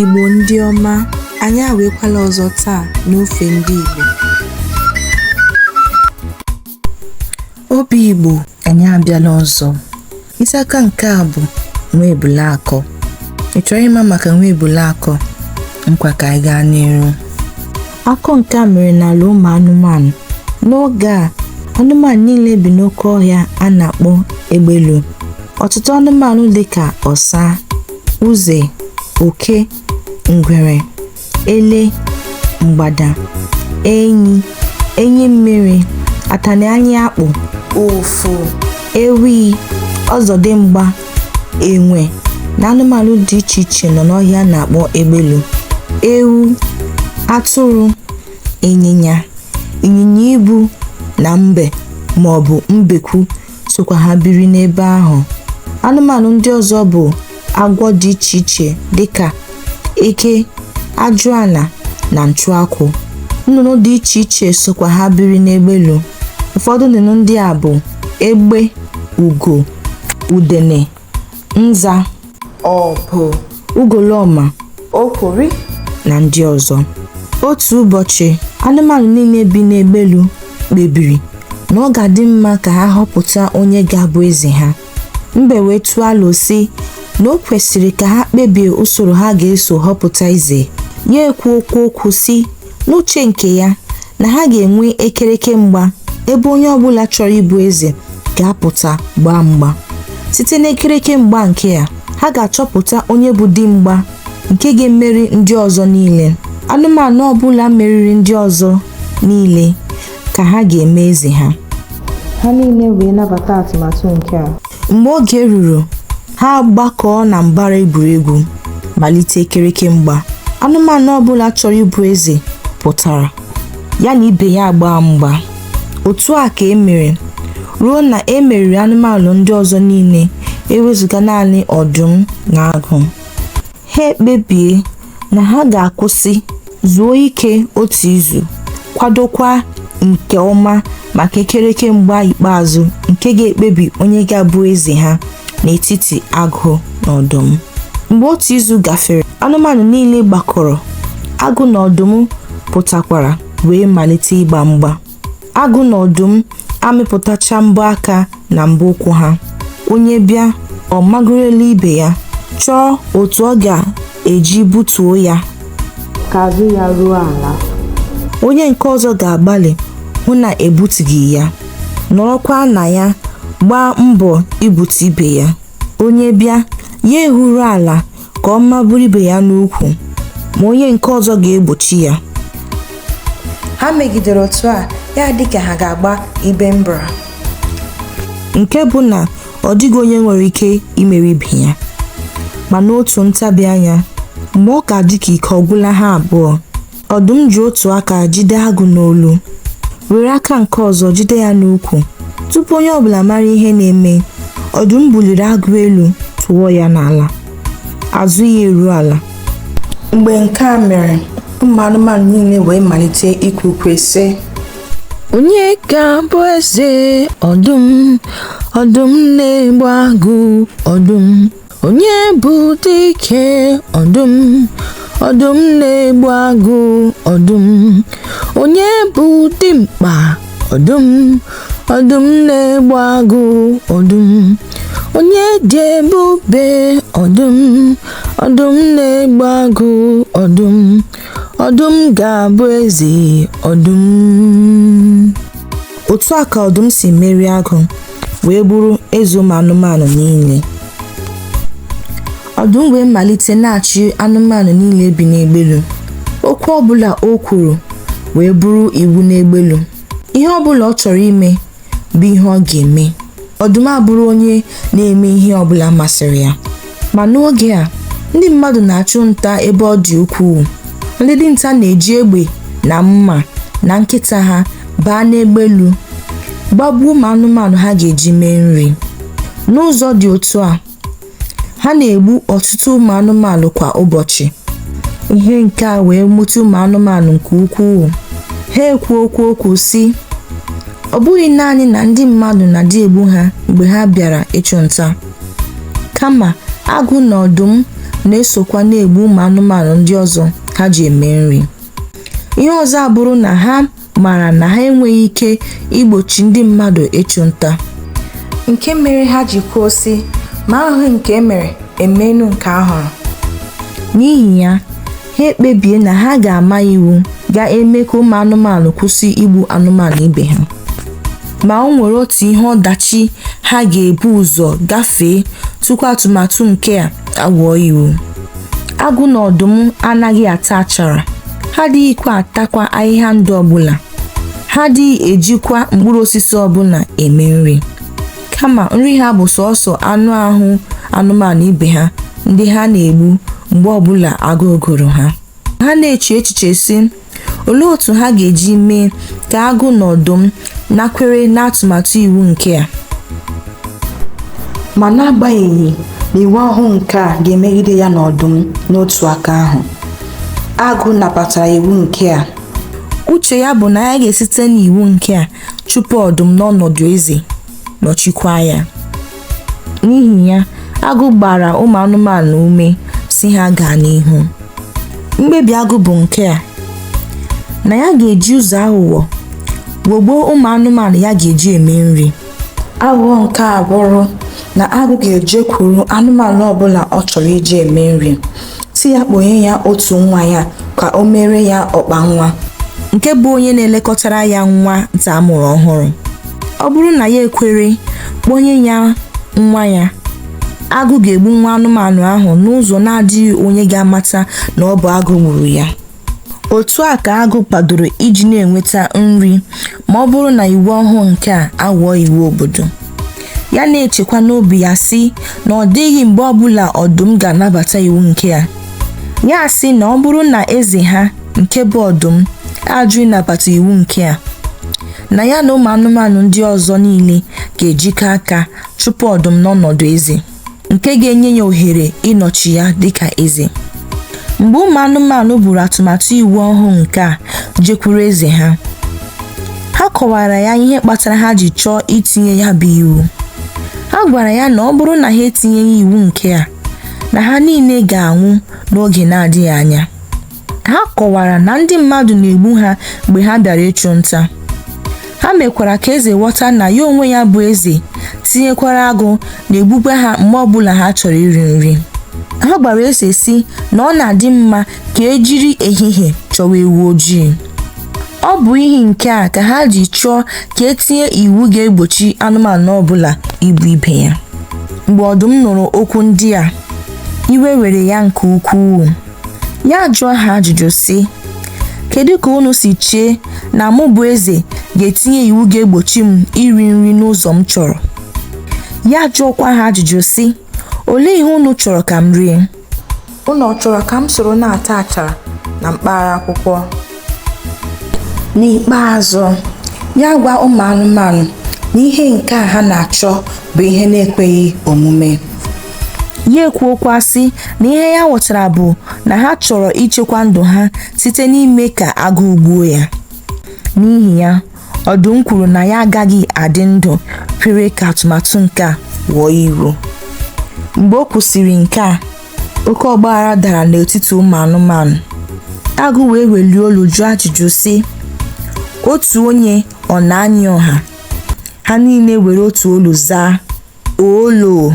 Igbo ndị ọma, anyị awekwala ọzọ taa n'ofe ndị Igbo. Obi Igbo, anyị abịala ọzọ. Isi aka nke a bụ nwa ebule akọ. Ị chọrọ ịma maka nwa ebule akọ? Nkwa ka anyị gaa n'iru. Akọ nke a mere n'ala ụmụ anụmanụ. N'oge a, anụmanụ niile bi n'oké ọhịa a na-akpọ egbelu. Ọtụtụ anụmanụ dị ka ọsa, uze, oke, ngwere, ele, mgbada, enyi, enyi mmiri, atani anya akpụ, ụfụ, ewi, ọzọdimgba, enwe na anụmanụ dị iche iche nọ n'ọhịa a na-akpọ egbelu. Ewu, atụrụ, ịnyịnya, ịnyịnya ibu na mbe ma ọ bụ mbekwu sokwa ha biri n'ebe ahụ. Anụmanụ ndị ọzọ bụ agwọ dị iche iche dịka eke, ajụala na nchụakwụ. Nnụnụ dị iche iche sokwa ha biri n'egbelu. Ụfọdụ nnụnụ ndị a bụ egbe, ugo, udene, nza, ọbụ, ugoloọma, okwori na ndị ọzọ. Otu ụbọchị, anụmanụ niile bi n'egbelu kpebiri na ọ ga-adị mma ka ha họpụta onye ga-abụ eze ha. Mbe wee tụọ alo sị na o kwesịrị ka ha kpebie usoro ha ga-eso họpụta eze. Ya ekwuokwa okwu sị n'uche nke ya na ha ga-enwe ekereke mgba ebe onye ọbụla chọrọ ịbụ eze ga-apụta gbaa mgba. Site n'ekereke mgba nke a, ha ga-achọpụta onye bụ dimgba nke ga-emeri ndị ọzọ niile. Anụmanụ ọbụla meriri ndị ọzọ niile ka ha ga-eme eze ha. Ha niile wee nabata atụmatụ nke a. Mgbe oge ruru, ha gbakọọ na mbara egwuregwu, malite ekereke mgba. Anụmanụ ọbụla chọrọ ịbụ eze pụtara, ya na ibe ya agbaa mgba. Otu a ka e mere ruo na e meriri anụmanụ ndị ọzọ niile ewezuga naanị ọdụm na agụ. Ha ekpebie na ha ga-akwụsị zuo ike otu izu, kwadokwa nke ọma maka ekereke mgba ikpeazụ nke ga-ekpebi onye ga-abụ eze ha n'etiti agụ na ọdụm. Mgbe otu izu gafere, anụmanụ niile gbakọrọ, agụ na ọdụm pụtakwara wee malite ịgba mgba. Agụ na ọdụm amịpụtacha mbọ aka na mbọ ụkwụ ha. Onye bịa, ọ magoro elu ibe ya, chọọ otu ọ ga-eji butuo ya ka azụ ya ruo ala. Onye nke ọzọ ga-agbalị hụ na ebutughị ya, nọrọkwa na ya gbaa mbọ ibutu ibe ya. Onye bịa, ya ehuru ala ka ọ maburu ibe ya n'ukwu, ma onye nke ọzọ ga-egbochi ya. Ha megidere otu a ya dị ka ha ga-agba ibe mbra, nke bụ na ọ dịghị onye nwere ike imeri ibe ya. Ma n'otu ntabi anya, mgbe ọ ka dị ka ike ọ gwụla ha abụọ, ọdụm ji otu aka jide agụ n'olu, were aka nke ọzọ jide ya n'ukwu. Tupu onye ọbụla mara ihe na-eme, ọdụm buliri agụ elu tụọ ya n'ala, azụ ya eruo ala. Mgbe nke a mere, ụmụ anụmanụ niile wee malite ikwe ukwe sị, Onye ga-abụ eze ọdụm? Ọdụm na-egbu agụ ọdụm. Onye bụ dike ọdụm? Ọdụm na-egbu agụ ọdụm. Onye bụ dimkpa ọdụm? Ọdụm na-egbu agụ ọdụm. Onye dị ebube ọdụm? Ọdụm na-egbu agụ ọdụm. Ọdụm ga-abụ eze ọdụm. Otu a ka ọdụm si merie agụ wee bụrụ eze ụmụ anụmanụ niile. Ọdụm wee malite na-achị anụmanụ niile bi n'egbelu. Okwu ọbụla o kwuru wee bụrụ iwu n'egbelu. Ihe ọbụla ọ chọrọ ime bụ ihe ọ ga-eme. Ọdụm abụrụ onye na-eme ihe ọbụla masịrị ya. Ma n'oge a, ndị mmadụ na-achụ nta ebe ọ dị ukwuu. Ndị dinta na-eji egbe na mma na nkịta ha baa n'egbelu, gbagbuo ụmụ anụmanụ ha ga-eji mee nri. N'ụzọ dị otu a, ha na-egbu ọtụtụ ụmụ anụmanụ kwa ụbọchị. Ihe nke a wee mute ụmụ anụmanụ nke ukwuu. Ha ekwuokwa okwu sị, ọ bụghị naanị na ndị mmadụ na-adị egbu ha mgbe ha bịara ịchụ nta, Kama agụ na ọdụm na-esokwa na-egbu ụmụ anụmanụ ndị ọzọ ha ji eme nri. Ihe ọzọ abụrụ na ha maara na ha enweghị ike igbochi ndị mmadụ ịchụ nta. Nke mere ha ji kwuo sị, ma ahụghị nke e mere, e meenụ nke a hụrụ. N'ihi ya, ha ekpebie na ha ga-ama iwu ga-eme ka ụmụ anụmanụ kwụsị igbu anụmanụ ibe ha. Ma o nwere otu ihe ọdachi ha ga-ebu ụzọ gafee tupu atụmatụ nke a aghọọ iwu. Agụ na ọdụm anaghị ata achara, ha adịghịkwa atakwa ahịhịa ndụ ọbụla. Ha adịghị ejikwa mkpụrụ osisi ọbụla eme nri. Kama nri ha bụ sọọsọ anụ ahụ anụmanụ ibe ha ndị ha na-egbu mgbe ọbụla agụụ gụrụ ha. Ha na-eche echiche sị, olee otu ha ga-eji mee ka agụ na ọdụm nakwere n'atụmatụ iwu nke a? Ma n'agbanyeghị na iwu ọhụụ nke a ga-emegide ya na ọdụm n'otu aka ahụ, agụ nabatara iwu nke a. Uche ya bụ na ya ga-esite n'iwu nke a chụpụ ọdụm n'ọnọdụ eze, nọchikwa ya. N'ihi ya, agụ gbara ụmụ anụmanụ ume sị ha gaa n'ihu. Mkpebi agụ bụ nke a, na ya ga-eji ụzọ aghụghọ ghọgbuo ụmụ anụmanụ ya ga-eji eme nri. Aghụghọ nke a bụrụ na agụ ga-ejekwuru anụmanụ ọbụla ọ chọrọ iji eme nri, sị ya kpọnye ya otu nwa ya ka o meere ya ọkpa nwa. Nke bụ onye na-elekọtara ya nwa nta a mụrụ ọhụrụ. Ọ bụrụ na ya ekwere kpọnye ya nwa ya, agụ ga-egbu nwa anụmanụ ahụ n'ụzọ na-adịghị onye ga-amata na ọ bụ agụ gburu ya. Otu a ka agụ kwadoro iji na-enweta nri ma ọ bụrụ na iwu ọhụụ nke a aghọọ iwu obodo. Ya na-echekwa n'obi ya sị na ọ dịghị mgbe ọbụla ọdụm ga-anabata iwu nke a. Ya sị na ọ bụrụ na eze ha nke bụ ọdụm ajụ ịnabata iwu nke a, na ya na ụmụ anụmanụ ndị ọzọ niile ga-ejikọ aka chụpụ ọdụm n'ọnọdụ eze, nke ga-enye ya ohere ịnọchi ya dịka eze. Mgbe ụmụ anụmanụ buru atụmatụ iwu ọhụụ nke a jekwuru eze ha, ha kọwara ya ihe kpatara ha ji chọọ itinye ya bụ iwu. Ha gwara ya na ọ bụrụ na ha etinyeghị iwu nke a, na ha niile ga-anwụ n'oge na-adịghị anya. Ha kọwara na ndị mmadụ na-egbu ha mgbe ha bịara ịchụ nta. Ha mekwara ka eze ghọta na ya onwe ya bụ eze tinyekwara agụ na-egbukwa ha mgbe ọbụla ha chọrọ iri nri. Ha gwara eze sị na ọ na-adị mma ka e jiri ehihie chọwa ewu ojii. Ọ bụ ihi nke a ka ha ji chọọ ka e tinye iwu ga-egbochi anụmanụ ọbụla igbu ibe ya. Mgbe ọdụm nụrụ okwu ndị a, iwe were ya nke ukwuu. Ya jụọ ha ajụjụ sị, kedu ka unu si chee na mụ bụ eze ga-etinye iwu ga-egbochi m iri nri n'ụzọ m chọrọ? Ya jụọkwa ha ajụjụ sị, olee ihe unu chọrọ ka m rie? Unu ọ chọrọ ka m soro na-ata achara na mkpara akwụkwọ? N'ikpeazụ, ya gwa ụmụ anụmanụ na ihe nke a ha na-achọ bụ ihe na-ekweghị omume. Ya ekwuokwa sị na ihe ya ghọtara bụ na ha chọrọ ichekwa ndụ ha site n'ime ka agụụ gbuo ya. N'ihi ya, ọdụm kwuru na ya agaghị adị ndụ kwere ka atụmatụ nke a ghọọ iwu. Mgbe o kwusịrị nke a, oke ọgbaghara dara n'etiti ụmụ anụmanụ. Agụ wee welie olu jụọ ajụjụ sị, otu onye ọ na-anyị ọha? Ha niile were otu olu zaa, oolo.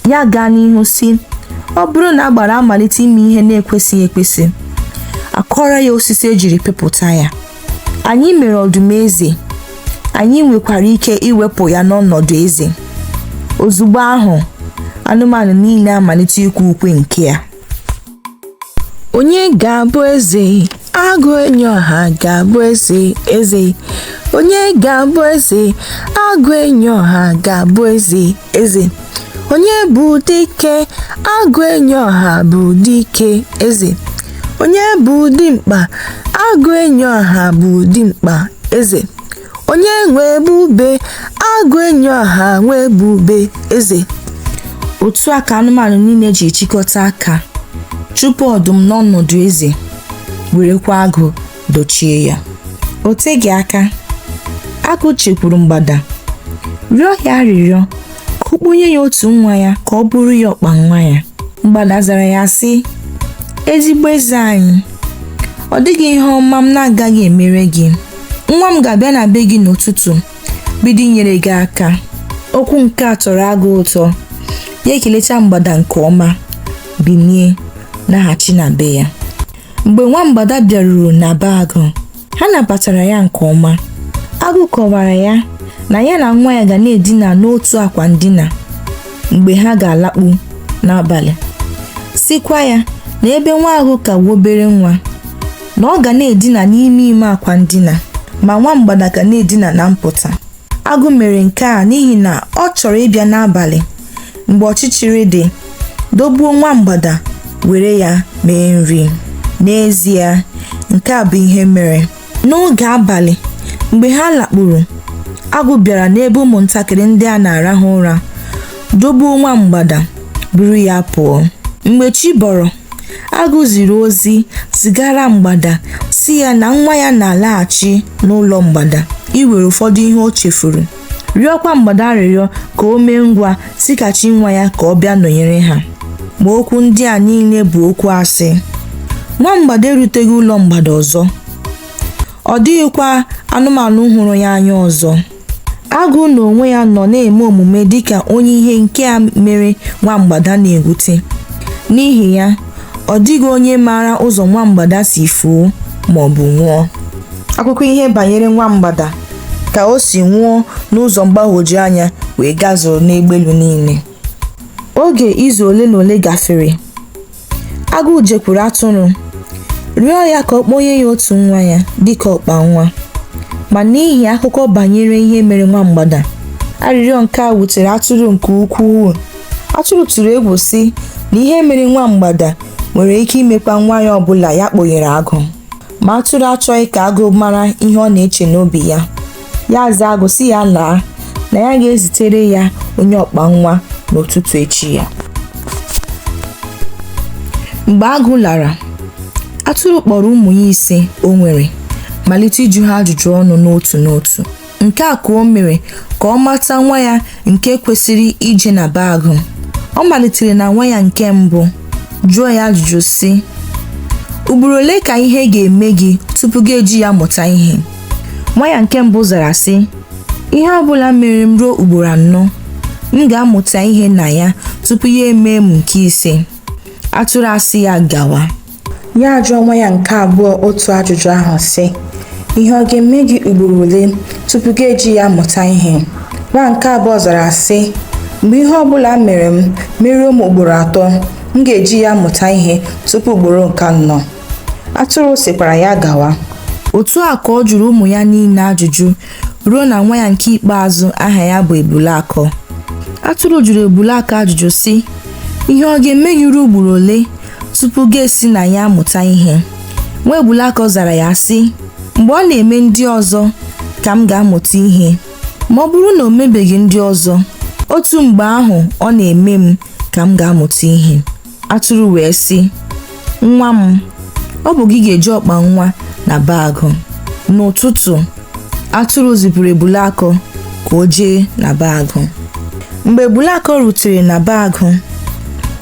Ya gaa n'ihu sị, ọ bụrụ na agbara amalite ime ihe na-ekwesịghị ekwesị, akọrọ ya osisi ejiri pịpụta ya. Anyị mere ọdụm eze, anyị nwekwara ike iwepụ ya n'ọnọdụ eze. Ozugbo ahụ, anụmanụ niile amalite ikwe ukwe nke a. Onye ga-abụ eze? Agụ enyi ọha ga-abụ eze eze. Onye ga-abụ eze? Agụ enyi ọha ga-abụ eze eze. Onye bụ dike? Agụ enyi ọha bụ dike eze. Onye bụ dimkpa? Agụ enyi ọha bụ dimkpa eze. Onye nwe ebube? Agụ enyi ọha nwe ebube eze. Otu a ka anụmanụ niile ji chịkọta aka chụpụ ọdụm n'ọnọdụ eze, werekwa agụ dochie ya. O teghị aka, agụ chekwuru mgbada, rịọ ya arịrịọ ka ka ọ kpọnye ya otu nwa ya ka ọ bụrụ ya ọkpa nwa ya. Mgbada zara ya sị, Ezigbo eze anyị, ọ dịghị ihe ọma m na-agaghị emere gị. Nwa m ga-abịa na be gị n'ụtụtụ bido inyere gị aka. Okwu nke a tọrọ agụ ụtọ. Ya ekelecha mgbada nke ọma, binie laghachi na be ya. Mgbe nwa mgbada bịaruru na be agụ, ha nabatara ya nke ọma. Agụ kọwara ya na ya na nwa ya ga na-edina n'otu akwa ndina mgbe ha ga-alakpu n'abalị. Sịkwa ya na ebe nwa agụ ka wụ obere nwa, na ọ ga na-edina n'ime ime akwa ndina, ma nwa mgbada ga na-edina na mpụta. Agụ mere nke a n'ihi na ọ chọrọ ịbịa n'abalị mgbe ọchịchịrị dị, dọgbuo nwa mgbada were ya mee nri. N'ezie, nke a bụ ihe mere. N'oge abalị, mgbe ha lakpuru, agụ bịara n'ebe ụmụntakịrị ndị a na-arahụ ụra, dọgbuo nwa mgbada, buru ya pụọ. Mgbe chi bọrọ, agụ ziri ozi zigara mgbada sị ya na nwa ya na-alaghachi n'ụlọ mgbada iwere ụfọdụ ihe o chefuru. Rịọkwa mgbada arịrịọ ka o mee ngwa zighachi nwa ya ka ọ bịa nọnyere ha. Ma okwu ndị a niile bụ okwu asị. Nwa mgbada eruteghị ụlọ mgbada ọzọ. Ọ dịghịkwa anụmanụ hụrụ ya anya ọzọ. Agụ n'onwe ya nọ na-eme omume dịka onye ihe nke a mere nwa mgbada na-ewute. N'ihi ya, ọ dịghị onye maara ụzọ nwa mgbada si fuo ma ọ bụ nwụọ. Akụkọ ihe banyere nwa mgbada ka o si nwụọ n'ụzọ mgbagwoju anya wee gazuo n'egbelu niile. Oge izu ole na ole gafere, agụ jekwuru atụrụ, rịọ ya ka ọ kpọnye ya otu nwa ya dịka ọkpa nwa. Ma n'ihi akụkọ banyere ihe mere nwa mgbada, arịrịọ nke a wutere atụrụ nke ukwuu. Atụrụ tụrụ egwu sị na ihe mere nwa mgbada nwere ike imekwa nwa ya ọbụla ya kpọnyere agụ. Ma atụrụ achọghị ka agụ mara ihe ọ na-eche n'obi ya. Ya zaa agụ sị ya laa, na ya ga-ezitere ya onye ọkpa nwa n'ụtụtụ echi ya. Mgbe agụ lara, atụrụ kpọrọ ụmụ ya ise o nwere, malite ịjụ ha ajụjụ ọnụ n'otu n'otu. Nke a ka o mere ka ọ mata nwa ya nke kwesịrị ije na be agụ. Ọ malitere na nwa ya nke mbụ, jụọ ya ajụjụ sị, ugboro ole ka ihe ga-eme gị tupu gị eji ya mụta ihe? Nwa ya nke mbụ zara sị, ihe ọbụla mere m ruo ugboro anọ, m ga-amụta ihe na ya tupu ya emee m nke ise. Atụrụ asị ya gawa. Ya ajụọ nwa ya nke abụọ otu ajụjụ ahụ sị, ihe ọ ga-eme gị ugboro ole tupu gị eji ya mụta ihe? Nwa nke abụọ zara sị, mgbe ihe ọbụla mere m meruo m ugboro atọ, m ga-eji ya mụta ihe tupu ugboro nke anọ. Atụrụ sịkwara ya gawa. Otu a ka ọ jụrụ ụmụ ya niile ajụjụ ruo na nwa ya nke ikpeazụ aha ya bụ Ebule-Akọ. Atụrụ jụrụ Ebule-Akọ ajụjụ sị, ihe ọ ga-eme gị ruo ugboro ole tupu gị esi na ya mụta ihe? Nwa Ebule-Akọ zara ya sị, mgbe ọ na-eme ndị ọzọ ka m ga-amụta ihe, ma ọ bụrụ na o mebeghị ndị ọzọ, otu mgbe ahụ ọ na-eme m ka m ga-amụta ihe. Atụrụ wee sị, nwa m, ọ bụ gị ga-eji ọkpa nwa na be agụ. N'ụtụtụ, atụrụ zipụrụ Ebule-Akọ ka o jee na be agụ. Mgbe Ebule-Akọ rutere na be agụ,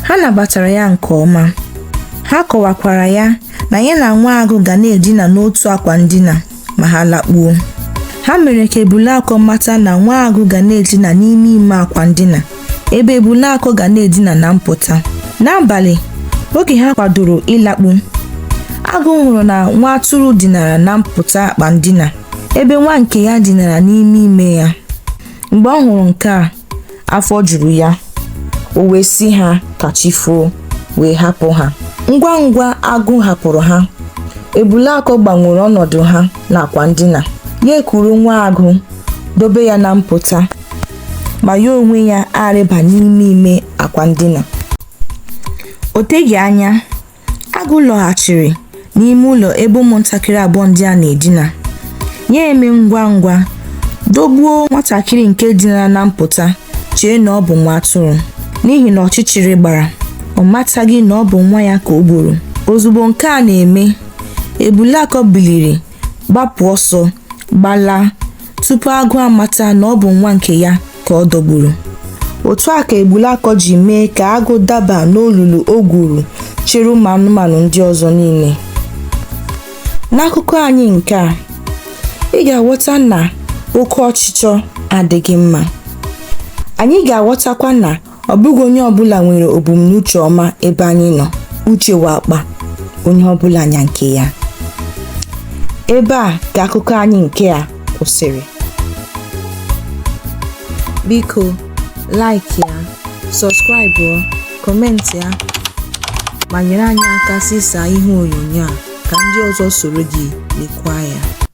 ha nabatara ya nke ọma. Ha kọwakwara ya na ya na nwa agụ ga na-edina n'otu akwa ndina ma ha lakpuo. Ha mere ka Ebule-Akọ mata na nwa agụ ga na-edina n'ime ime akwa ndina, ebe Ebule-Akọ ga na-edina na mpụta. N'abalị, oge ha kwadoro ịlakpu, agụ hụrụ na nwa atụrụ dinara na mpụta akpa ndina, ebe nwa nke ya dinara n'ime ime ya. Mgbe ọ hụrụ nke a, afọ juru ya. O wee sị ha ka chi foo, wee hapụ ha. Ngwa ngwa agụ hapụrụ ha, Ebule-Akọ gbanwere ọnọdụ ha n'akwa ndina. Ya ekuru nwa agụ dobe ya na mpụta, ma ya onwe ya arịba n'ime ime akwa ndina. O teghị anya, agụ lọghachiri n'ime ụlọ ebe ụmụntakịrị abụọ ndị a na-edina. Ya eme ngwa ngwa dọgbuo nwatakịrị nke dinara na mpụta, chee na ọ bụ nwa atụrụ. N'ihi na ọchịchịrị gbara, ọ mataghị na ọ bụ nwa ya ka o gburu. Ozugbo nke a na-eme, Ebule-Akọ biliri gbapụ ọsọ gbalaa tupu agụ amata na ọ bụ nwa nke ya ka ọ dọgburu. Otu a ka Egbulakọ ji mee ka agụ daba n'olulu o gwuru chere ụmụ anụmanụ ndị ọzọ niile. N'akụkọ anyị nke a, ị ga-aghọta na oke ọchịchọ adịghị mma. Anyị ga-aghọtakwa na ọ bụghị onye ọbụla nwere ebumnuche ọma ebe anyị nọ. Uche wụ akpa, onye ọbụla nya nke ya. Ebe a ka akụkọ anyị nke a kwụsịrị. Biko, like ya, subscribe, comment ya, ma nyere anyị aka zisaa ihe onyonyo a ka ndị ọzọ soro gị lekwaa ya.